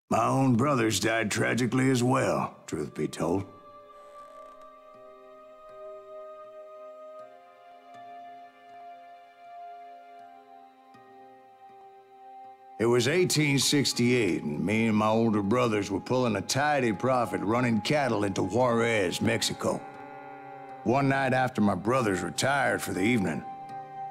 My own brothers died tragically as well, truth be told. It was 1868, and me and my older brothers were pulling a tidy profit running cattle into Juarez, Mexico. One night after my brothers retired for the evening,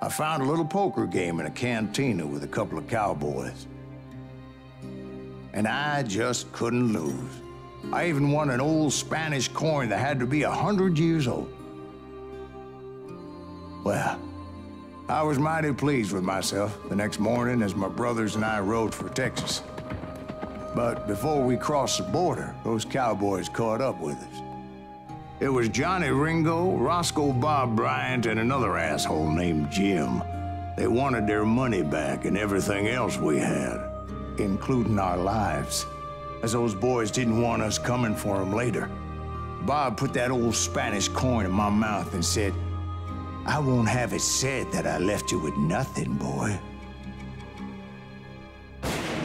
I found a little poker game in a cantina with a couple of cowboys. And I just couldn't lose. I even won an old Spanish coin that had to be 100 years old. Well, I was mighty pleased with myself the next morning as my brothers and I rode for Texas. But before we crossed the border, those cowboys caught up with us. It was Johnny Ringo, Roscoe Bob Bryant, and another asshole named Jim. They wanted their money back and everything else we had, including our lives, as those boys didn't want us coming for them later. Bob put that old Spanish coin in my mouth and said, "I won't have it said that I left you with nothing, boy."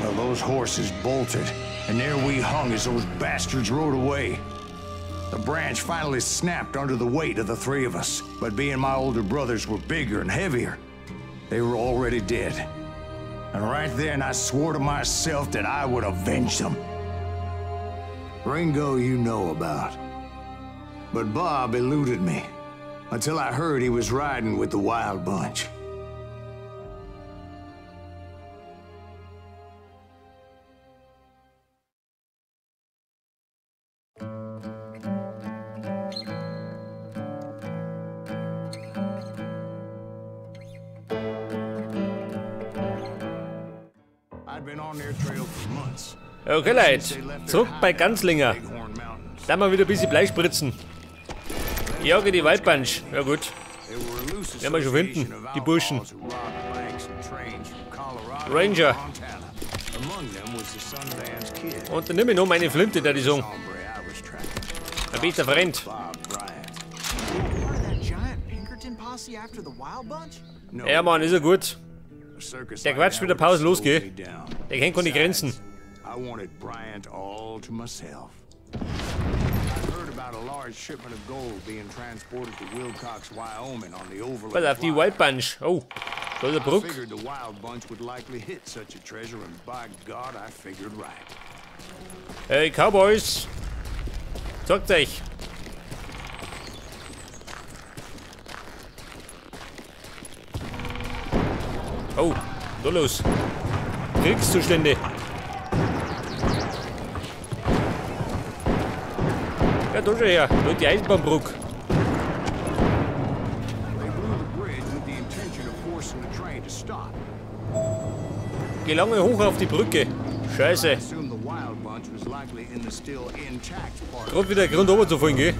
Well, those horses bolted, and there we hung as those bastards rode away. The branch finally snapped under the weight of the three of us, but being my older brothers were bigger and heavier, they were already dead. And right then I swore to myself that I would avenge them. Ringo you know about. But Bob eluded me until I heard he was riding with the Wild Bunch. I'd been on their trail for months. Okay, Leute, zurück bei Gunslinger. Da mal wieder ein bisschen Bleispritzen. Ja, okay, die Wild Bunch. Ja gut. Werden wir schon finden, die Burschen. Ranger. Und dann nehme ich noch meine Flinte, da die sagen. Ein bester Freund. Ja, Mann, ist ja gut. Der Quatsch mit der Pause losgeht. Der kennt keine Grenzen. I wanted Bryant all to myself. I heard about a large shipment of gold being transported to Wilcox, Wyoming on the Overland. Pass auf, die Wild Bunch. Oh, da ist eine Brücke. I figured the Wild Bunch would likely hit such a treasure, and by God, I figured right. Hey, Cowboys! Zockt euch! Oh, da los. Kriegszustände. Ja, da schon her. Da die Eisenbahnbrücke. Gelange hoch auf die Brücke. Scheiße. Gerade wieder Grund oben zu fahren, gell?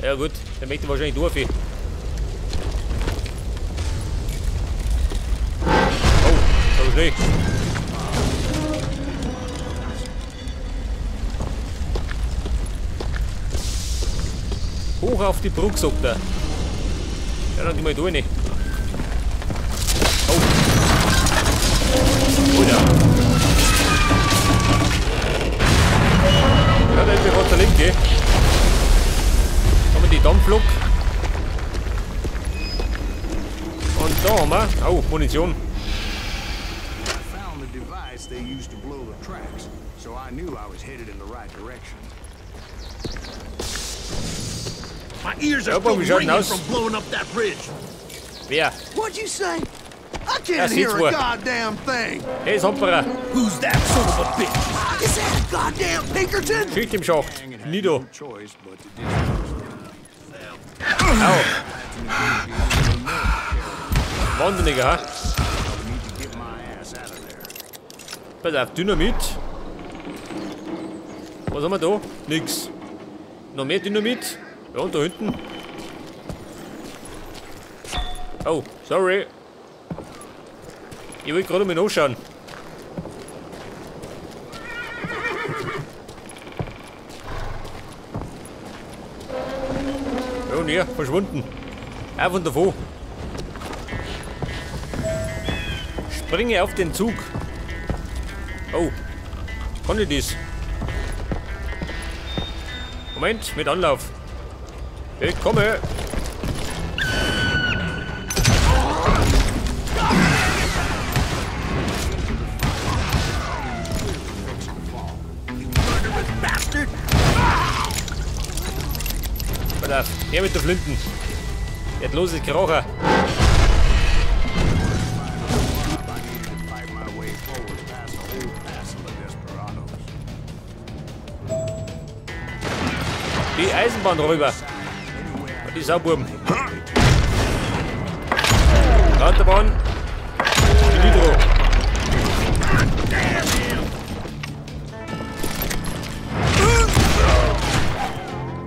Ja gut, der möchte wahrscheinlich durch. Oh, so schnell. Hoch auf die Brücke, sagt er. Ja, dann geh mal da rein. Oh. Alter. Ja, da ist mir gerade der linke. Haben wir die Dampflok. Und da haben wir. Oh, Munition. I found the device they used to blow the tracks, so I knew I was headed in the right direction. My ears are Ja, still wie schaut denn ringing aus? from blowing up that bridge. Wer? What'd you say? I Ja, can't hear sieht's a wohl. goddamn thing. Hey, Somperer. Who's that son of a bitch? Is that a goddamn Pinkerton? Schicht im Schacht. Gang had Nido. no choice but to dispose of them. Au. I had to negotiate with another carrier. Wahnsinniger, ha? I would need to get my ass out of there. Pass auf, Dynamit. Was haben wir da? Nix. Noch mehr Dynamit? Ja, und da hinten. Oh, sorry. Ich wollte gerade mal nachschauen. Ja, und er, verschwunden. Auf und davon. Springe auf den Zug. Oh. Konnte ich das? Moment, mit Anlauf. Ich komme. Pass auf, her mit der Flinten. Jetzt los ist Krocher. Die Eisenbahnräuber. Die Saububen. Autobahn. Die Nitro.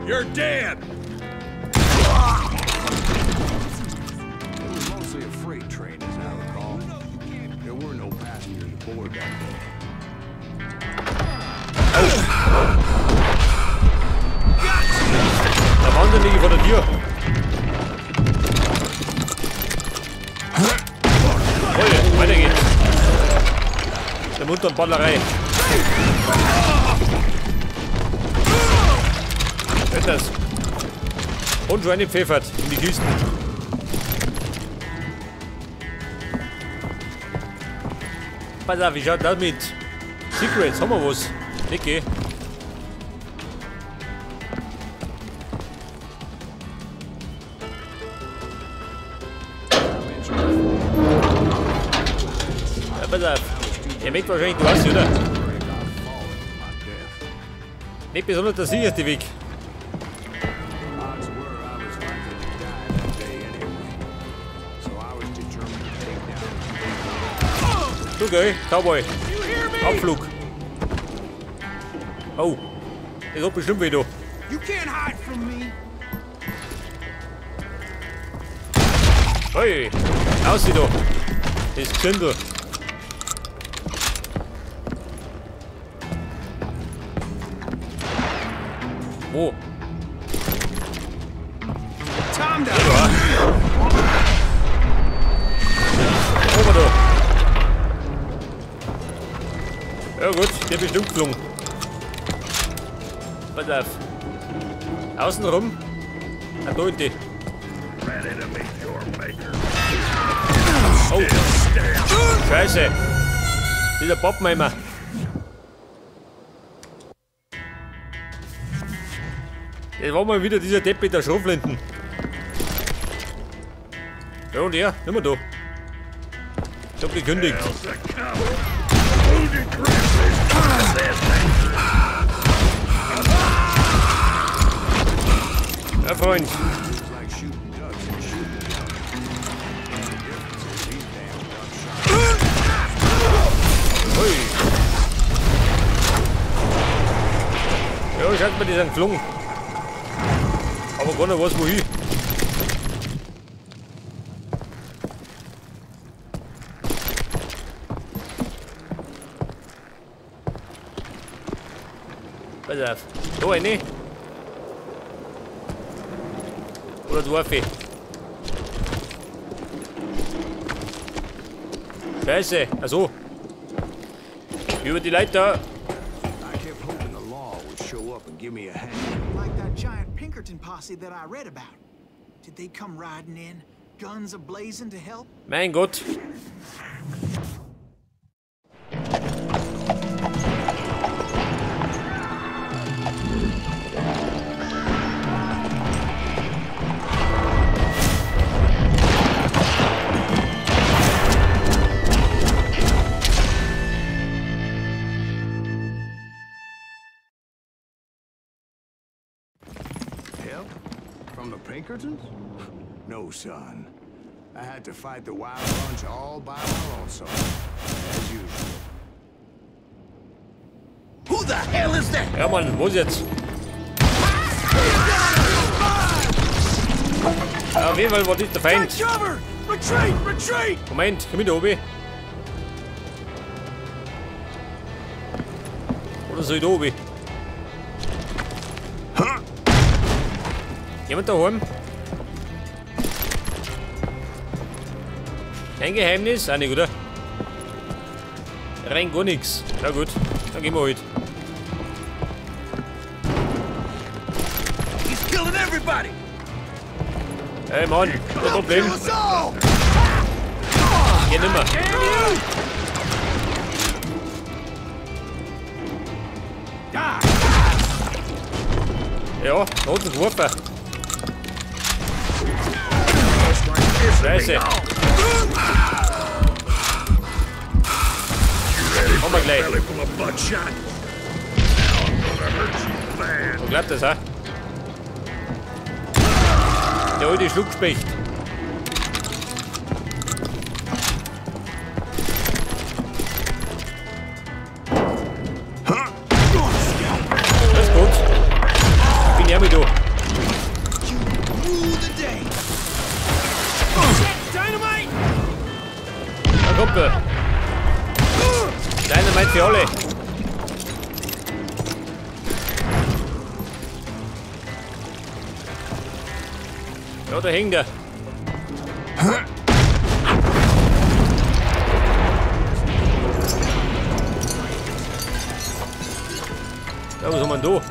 You're dead. It was mostly a freight train, as I recall. There were no passengers aboard that day. Der Wahnsinnige vor der Tür. Voll, weiter geht's. Der Mund und Ballerei. Was ist das? Und Schweine pfeffert in die Kisten. Pass auf, wie schaut das mit Secrets? Haben wir was? Niki. Ja, pass auf. Der möchte wahrscheinlich du was, oder? Nicht besonders der sicherste Weg. Du gell, Cowboy. Abflug. Oh, das hat bestimmt weh, du. Hey, aussieht da. Das ist Gesindel. Wo? Ja, da. Oben da. Ja gut, der bestimmt geflogen. Pass auf. Außen rum. Ah, da in die. Oh. Scheiße. Dieser Pappenheimer. Das war mal wieder dieser Depp mit der Schrotflinten. Ja und er, nicht mehr da. Ich hab gekündigt. Ja, Freund. Ui. Ja, schaut mal, die sind geflogen. Aber keiner weiß wohin. Pass auf. Da eine. Oder Dorfe. Scheiße. Achso. Über die Leiter. I kept hoping the law would show up and give me a hand. Like that giant Pinkerton posse that I read about. Did they come riding in, guns ablazing to help? Mein Gott. From the Pinkertons? No, son. I had to fight the Wild Bunch all by my lonesome, as usual. Who the hell is that? Ja, Mann, wo ist jetzt? Ja, auf jeden Fall war das der Feind. Retreat, retreat! Moment, komm mit oben. Oder soll ich da oben? Jemand daheim? Kein Geheimnis? Auch nicht, oder? Rein gar nichts. Na gut, dann gehen wir halt. He's killing everybody. Hey Mann, kein Problem. Geh nimmer. Ja, da hat geworfen. Scheiße. Haben wir gleich. Wo klappt das, hä? Der alte Schluckspecht. Das ist gut. Ich bin ja mit da. Na Kumpel. Dynamite für alle. Ja, da hängt er. Ja, was haben wir denn da?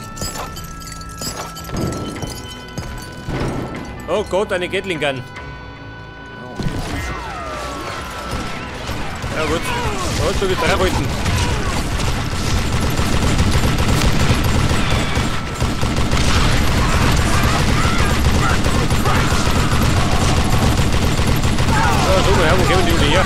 Oh Gott, eine Gatling Gun. Ja gut, da hast du die drei wollten. Ja, so, her, wo kommen die alle her?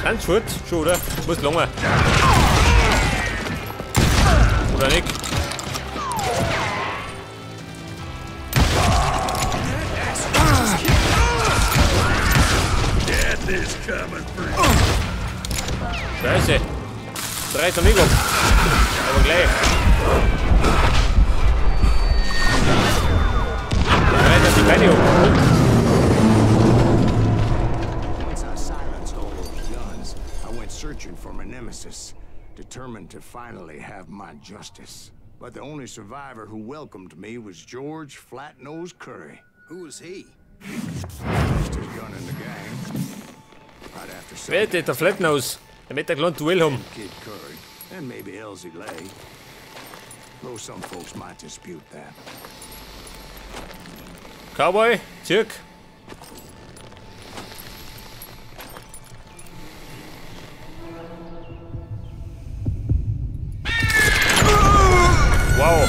Ganz fort, schon, oder? Muss lange. Oder nicht? Scheiße. Drei zum Ego. Aber gleich. Drei die Beine hoch. Searching for my nemesis, determined to finally have my justice. But the only survivor who welcomed me was George Flatnose Curry. Who was he? Bestest gun in the gang. Right after Wer ist der Flatnose? Der mit der kleinen Duell haben. Kid Curry and maybe Elsie Lay. Though some folks might dispute that. Cowboy, zurück. Wow.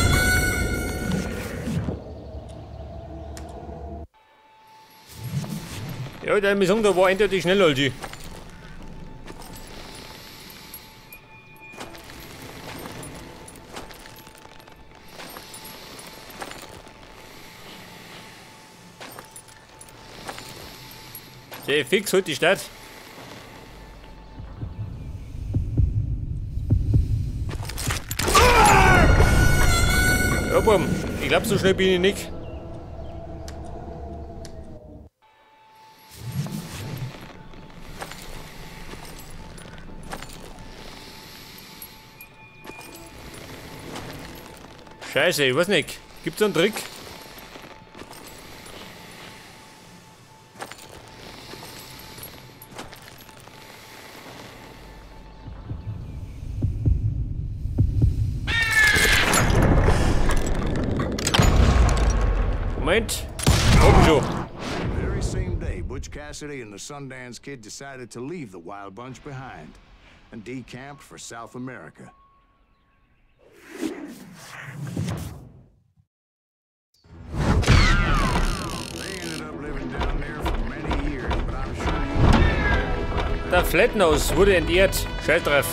Ja, der muss sagen, da war eindeutig schneller als ich. Sehr fix heute die Stadt. Ja, Buben, ich glaube, so schnell bin ich nicht. Scheiße, ich weiß nicht. Gibt's einen Trick? Moment. Oben schon. The very same day, Butch Cassidy and the Sundance Kid decided to leave the Wild Bunch behind and decamped for South America. They ended up living down there for many years, but I'm sure you Der Flatnose wurde entehrt. Scheiß drauf.